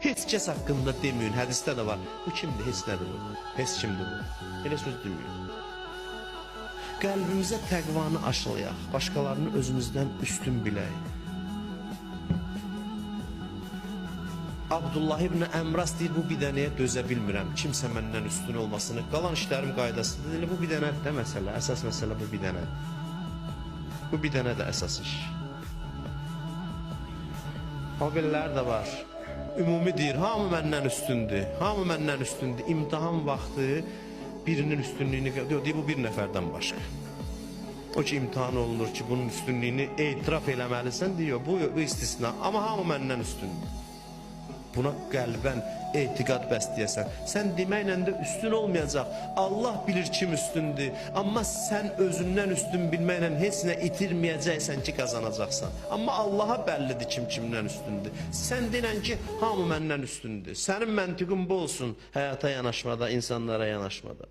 Heç kəs haqqında deməyin, hədisdə də var. Bu kimdir, heç nədir bu? Heç kimdir bu? Elə söz deməyin. Qəlbimizə təqvanı aşılayaq, başqalarını özümüzdən üstün bilək. Abdullah ibn Əmras deyir, bu bir dənəyə dözə bilmirəm. Kimsə məndən üstün olmasını, qalan işlərim qaydasındadır. Elə bu bir dənə də məsələ, əsas məsələ bu bir dənə. Bu bir dənə də əsas iş. O belələr də var. Ümumi deyir, hamı məndən üstündür, hamı məndən üstündür. İmtahan vaxtı birinin üstünlüyünü, deyir, bu bir nəfərdən başqa. O ki imtahan olunur ki, bunun üstünlüyünü etiraf eləməlisən, deyir, bu istisna. Amma hamı məndən üstündür. Buna qəlbən etiqad bəsləyəsən. Sən deməklə də üstün olmayacaq. Allah bilir kim üstündür. Amma sən özündən üstün bilməklə heç nə itirməyəcəksən ki, qazanacaqsan. Amma Allaha bəllidir kim kimdən üstündür. Sən denən ki, hamı məndən üstündür. Sənin məntiqin bu olsun həyata yanaşmada, insanlara yanaşmada.